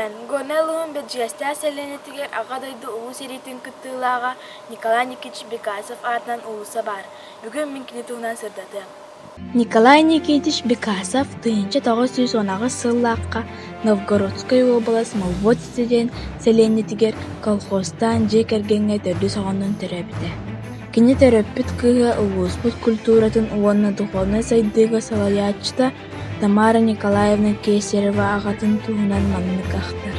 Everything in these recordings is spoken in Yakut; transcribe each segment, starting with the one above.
Сэлээн Горнай улууһун Бэрдьигэстээх сэлиэнньэтигэр Аҕа дойду Улуу сэриитин кыттыылааҕа Николай Никитич Бекасов аатынан уулусса баар. Бүгүн мин кини туһунан сырдатыам. Николай Никитич Бекасов 1918 сыллаахха Новгородскай уобалас Молвотица диэн сэлиэнньэтигэр колхозтаан дьиэ кэргэҥҥэ төрдүс оҕонон төрөөбүтэ. Кини төрөппүт кыыһа улууспут культуратын уонна духовнай сайдыыга салайааччыта Тамара Николаевна Кесарева аҕатын туһунан маннык ахтар: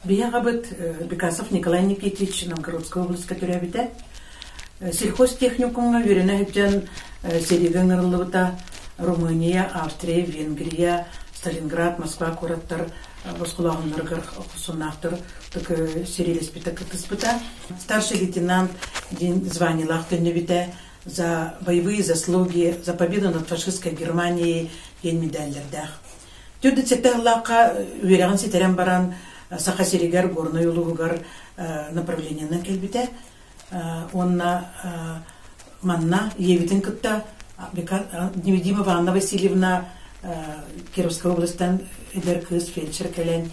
Биһи аҕабыт Бекасов Николай Никитич Новгородскай областка төрөөбүтэ. Сельхозтехникумҥа үөрэнэ сылдьан сэриигэ ыҥырыллыбыта. Румыния, Австрия, Венгрия, Сталинград, Москва куораттар босхолооһуннарыгар хорсуннаахтар сэриилэспитэ, кыттыспыта. Старший лейтенант диэн званиелаах төннүбүтэ. За боевые заслуги, за победу над фашистской Германией диэн медаллардаах. Төрдүт сэттэ сыллаахха үөрэҕин ситэрэн баран Саха сиригэр, Горнай улууһугар направлениенан кэлбитэ. Уонна манна ийэбитин кытта Невидимова Анна Васильевна Кировскай областан эдэр кыыс фельдшер кэлэн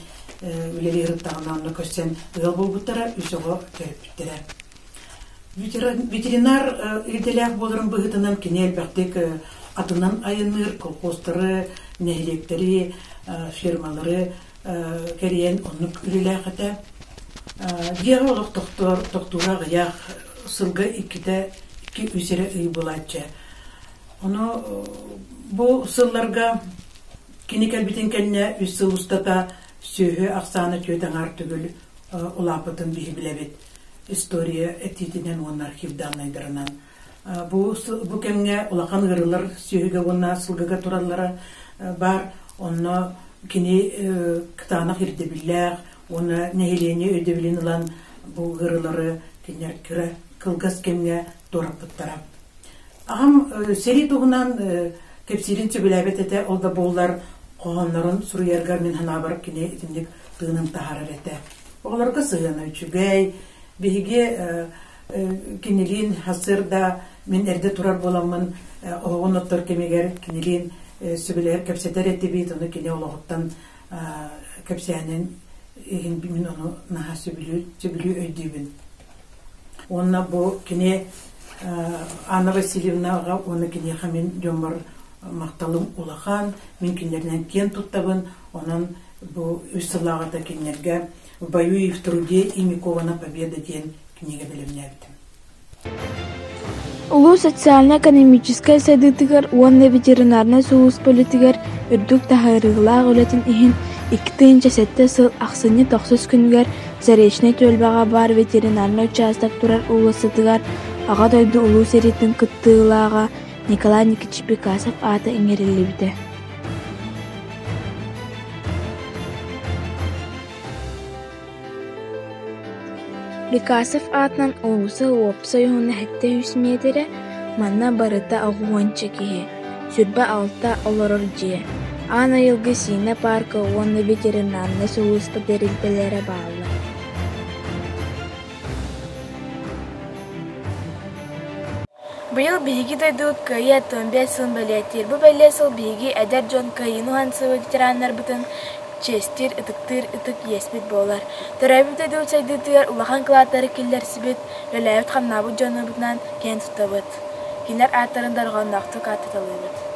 үлэлии сырыттаҕына онно көрсөн ыал буолбуттара, үс оҕо төрөппүттэрэ. Ветеринар идэлээх буоларын быһыытынан кини элбэхтик атынан айанныыр, колхозтары, нэһилиэктэри, фермалары кэрийэн оннук үлэлээх этэ. Дьиэҕэ олох тохтуура аҕыйах, сылга иккитэ, икки-үс эрэ ый булааччы. Ону бу сылларга кини кэлбитин кэннэ үс сыл устата сүөһү ахсаана түөрт аҥаар төгүл улааппытын биһи билэбит. История этиитинэн уонна архив дааннайдарынан. Бу, бу кэмҥэ улахан ыарыылар сүөһүгэ уонна сылгыга тураллара баар. Онно кини кытаанах ирдэбиллээх уонна нэһилиэнньэ өйдөбүлүн ылан бу ыарыылары кинилэр кыра кылгас кэмҥэ туораппыттара. Аҕам сэрии туһунан кэпсиирин сөбүлээбэт этэ, ол да буоллар хоһооннорун суруйаргар мин санаабар кини итинник тыынын таһаарар этэ. Оҕолорго сыһыана үчүгэй, биһиги кинилиин сарсыарда мин эрдэ турар буоламмын оһоҕун оттор кэмигэр кинилиин сөбүлэһэр кэпсэтэр этибит, ону кини олоҕуттан кэпсээнин иһин мин ону наһаа сөбүлүү, сөбүлүү өйдүүбүн. Уонна бу кини Анна Васильевнаҕа уонна киниэхэ мин дьоммор махталым улахан, мин кинилэринэн киэн туттабын, онон бу үс сыллааҕыта кинилэргэ «В бою и в труде ими кована победа» диэн кинигэ бэлэмнээбитим. Улуус социально-экономическай сайдыытыгар уонна ветеринарнай сулууспа үлэтигэр үрдүк таһаарыылаах үлэтин иһин 2007 сыл ахсынньы тохсус күнүгэр Заречнай түөлбэҕэ баар ветеринарнай учаастак турар уулуссатыгар Аҕа дойду Улуу сэриитин кыттыылааҕа Николай Никитич Бекасов аата иҥэриллибитэ. Бекасов аатынан уулусса уопсай уһуна 700 миэтэрэ, манна барыта 80 киһи, 26 олорор дьиэ, Аан Айылгы Сиинэ паарка уонна ветеринарнай сулууспа тэрилтэлэрэ бааллар. Быйыл биһиги дойдубут Кыайыы 65 сылын бэлиэтиир. Бу бэлиэ сыл биһиги эдэр дьон Кыайыыны уһансыбыт ветераннарбытын чиэстиир, ытыктыыр ытык иэспит буолар. Төрөөбүт дойдубут сайдыытыгар улахан кылааттары киллэрсибит, үлэлээбит-хамнаабыт дьоннорбутунан киэн туттабыт. Кинилэр ааттарын дорҕоонноохтук ааттаталыыбыт.